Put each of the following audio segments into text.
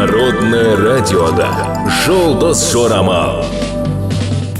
Народное радиода «Жұлдыз жорамал».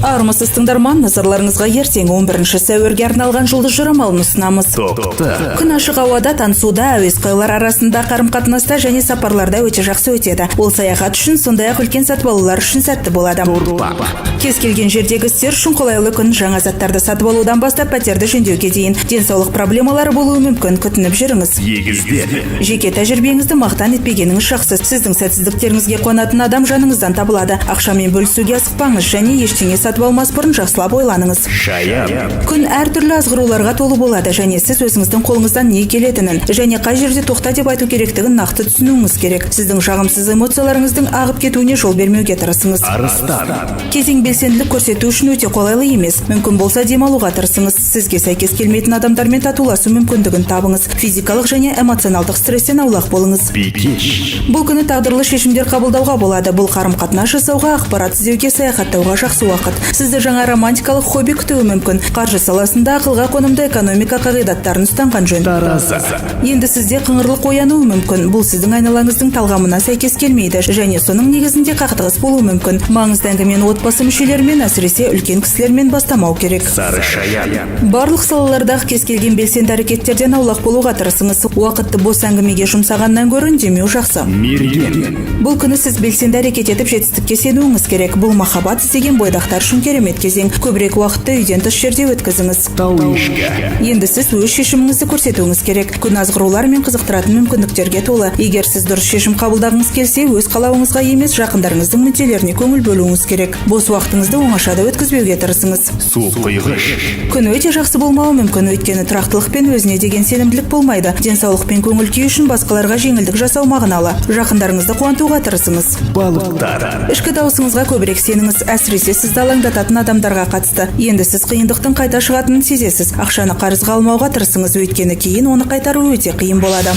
Армысыз, тыңдарман! Назарларыңызға ертең, 11 сәуірге арналған жұлдыз жорамалын ұсынамыз. Тоқты. Күн ашық ауада танысуда, әуесқойлар арасында қарым-қатынаста және сапарларда өте жақсы өтеді. Ол саяхат үшін, сондай-ақ үлкен сатып алулар үшін сәтті болады. Торпақ. Кез келген жердегі істер үшін қолайлы күн: жаңа заттарды сатып алудан бастап пәтерді жөндеуге дейін. Денсаулық проблемалары болуы мүмкін, күтініп жүріңіз. Егіздер. Жеке тәжірибеңізді мақтан етпегеніңіз жақсы. Сіздің сәтсіздіктеріңізге қуанатын адам жаныңыздан табылады. Ақшамен бөлісуге асықпаңыз және ештеңе сатып алмас бұрын жақсылап ойланыңыз. Шаян. Күн әртүрлі азғыруларға толы болады және сіз өзіңіздің қолыңыздан не келетінін және қай жерде тоқта деп айту керектігін нақты түсінуіңіз керек. Сіздің жағымсыз эмоцияларыңыздың ағып кетуіне жол бермеуге тырысыңыз. Арыстан. Кезең белсенділік көрсету үшін өте қолайлы емес. Мүмкін болса, демалуға тырысыңыз. Сізге сәйкес келмейтін адамдармен татуласу мүмкіндігін табыңыз. Физикалық және эмоционалдық стресстен аулақ болыңыз. Бикеш. Бұл күні тағдырлы шешімдер қабылдауға болады. Бұл қарым қатынас жасауға, ақпарат іздеуге, саяхаттауға жақсы уақыт. Сізді жаңа романтикалық хобби күтуі мүмкін. Қаржы саласында ақылға қонымды экономика қағидаттарын ұстанған жөн. Таразы. Енді сізде қыңырлық оянуы мүмкін. Бұл сіздің айналаңыздың талғамына сәйкес келмейді және соның негізінде қақтығыс болуы мүмкін. Маңызды әңгімені отбасы мүшелерімен, әсіресе үлкен кісілермен бастамау керек. Сары шаян. Барлық салалардағы кез келген белсенді әрекеттерден аулақ болуға тырысыңыз. Уақытты бос әңгімеге жұмсағаннан гөрі үндемеу жақсы. Мерген. Бұл күні сіз белсенді әрекет етіп, жетістікке сенуіңіз керек. Бұл махаббат іздеген бойдақтар үшін керемет кезең. Көбірек уақытты үйден тыс жерде өткізіңіз. Тау ешкі. Енді сіз өз шешіміңізді көрсетуіңіз керек. Күн азғырулар мен қызықтыратын мүмкіндіктерге толы. Егер сіз дұрыс шешім қабылдағыңыз келсе, өз қалауыңызға емес, жақындарыңыздың мүдделеріне көңіл бөлуіңіз керек. Бос уақытыңызды оңашада өткізбеуге тырысыңыз. Су құйғыш. Күн өте жақсы болмауы мүмкін, өйткені тұрақтылық пен өзіне деген сенімділік болмайды. Денсаулық пен көңіл күй үшін басқаларға жеңілдік жасау мағыналы. Жақындарыңызды қуантуға тырысыңыз. Балықтар. Ішкі даусыңызға көбірек сеніңіз, әсіресе сізді алаңдататын адамдарға қатысты. Енді сіз қиындықтың қайта шығатынын сезесіз. Ақшаны қарызға алмауға тырысыңыз, өйткені кейін оны қайтару өте қиын болады.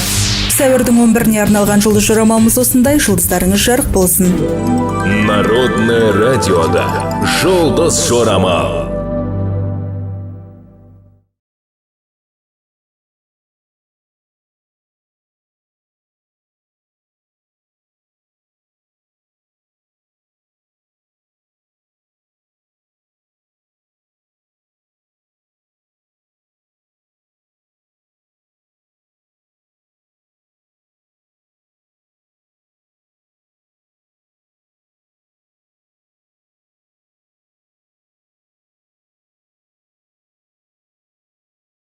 Сәуірдің 11-іне арналған жұлдыз жорамалымыз осындай. Жұлдыздарыңыз жарық болсын! Народное радиода «Жұлдыз жорамал».